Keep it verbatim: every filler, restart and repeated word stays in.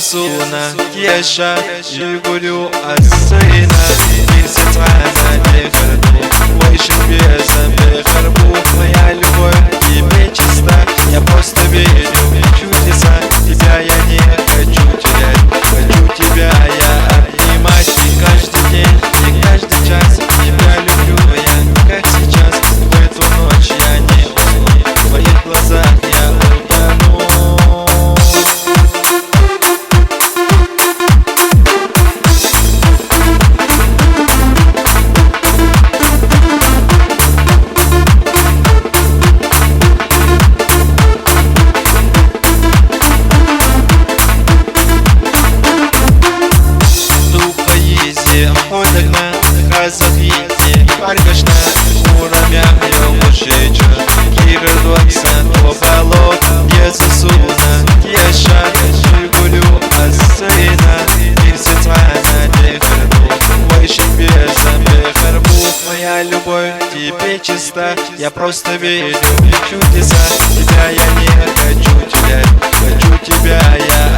Сууна тиаша, илгуриу ассаина, ирсицана дехарду, вайшин беза бехарбу, моя любовь тебе чиста, я просто верю в чудеса, тебя я не хочу терять, хочу тебя я обнимать и каждый день, и каждый час, тебя люблю я, как сейчас, в эту ночь я не усну, в твоих глазах я утону. Дукъа изи хьудагна, хазахи Аргашна, урамя, я ушеча, кира дуаксан, обало, я засуна, я ша, шигулю, ассаина, ирсицана, дехарбу, вайшин беза, бехарбу, моя любовь тебе чиста, я просто верю в чудеса, тебя я не хочу терять, хочу тебя я